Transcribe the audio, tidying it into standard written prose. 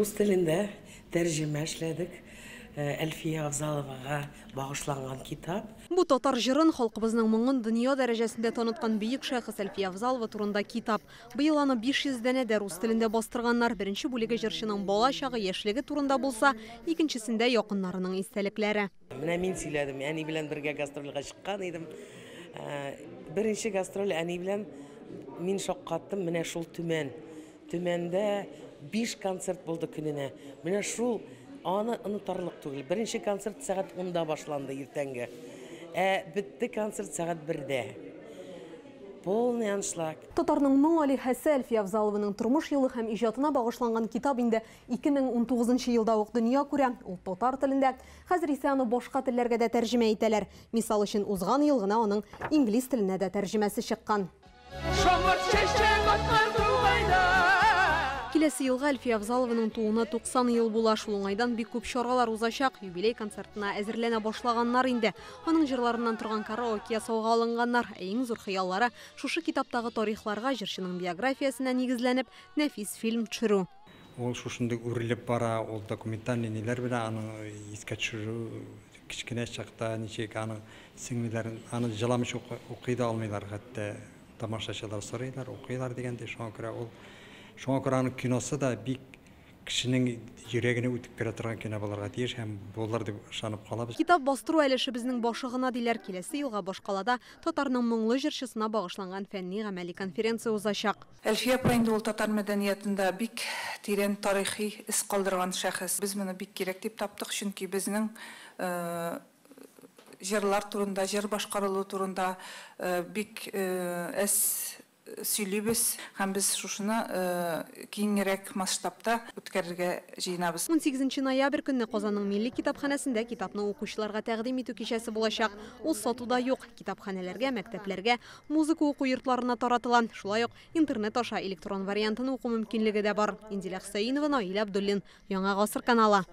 Рус телендә тәрҗемә эшләдек. Әлфия Авзаловага багышланган китап. Бу татар җырын, халкыбызның моңын дөнья дәрәҗәсендә таныткан бөек шәхес Әлфия Авзалова турында китап. Быел аны 500 данәдә рус телендә бастырганнар. Беренче бүлеге җырчының бала чагы, яшьлеге турында булса, икенчесендә якыннарының истәлекләре. Менә мин сөйләдем, әни белән бергә гастрольгә чыккан идем. Беренче гастроль әни белән мин шаккаттым, менә шул Төмән. Төмәндә 5 концерт булды көненә. Менә шул аны онытарлык түгел. Беренче концерт сәгать 10-да башланды иртәнге. Ә бетте концерт сәгать 1-дә. Полный аншлаг. Татарның моң алиһәсе Әлфия Авзалованың тормыш юлы һәм иҗатына багышланган китап инде 2019 елда ук дөнья күрә. Ул татар телендә. Хәзер исә аны башка телләргә дә тәрҗемә итәләр. Мисал өчен, узган ел гына аның инглиз теленә дә тәрҗемәсе чыккан. Киләсе елга Әлфия Авзалованың тууына 90 ел була. Шул уңайдан бик күп чаралар узачак. Юбилей концертына әзерләнә башлаганнар инде. Аның җырларыннан торган караоке ясауга алынганнар. Ә иң зур хыяллары шушы китаптагы тарихларга, җырчының биографиясенә нигезләнеп, нәфис фильм төшерү. Ул шушындый үрелеп бара, ул документальный ниләр белән аның искә төшерү, кечкенә чакта ничек аның сеңлеләрен, аны җыламыш укый да алмыйлар, хәтта тамашачылар сорыйлар, укыйлар дигәндәй, шуңа күрә ул, шуңа күрә аның киносы да бик кешенең йөрәгенә үтеп керә торган кино булырга тиеш һәм булыр дип ышанып калабыз. Китап бастыру әле эшебезнең башы гына диләр. Киләсе елга башкалада татарның моңлы җырчысына багышланган фәнни-гамәли конференция узачак. Әлфия апа инде ул татар мәдәниятында бик тирән тарихи эз калдырган шәхес. Без моны бик кирәк дип таптык, чөнки безнең җырлар турында, җыр башкарылу турында бик әз сөйлибез һәм без шушыны киңрәк масштабта үткәрергә җыенабыз. 18 ноябрь көнне Казанның Милли китапханәсендә китапны укучыларга тәкъдим итү кичәсе булачак. Ул сатуда юк. Китапханәләргә, мәктәпләргә, музыка уку йортларына таратыла. Шулай ук интернет аша электрон вариантын уку мөмкинлеге дә бар. Индилә Хөсәенова, Наилә Абдуллин, Яңа Гасыр каналы.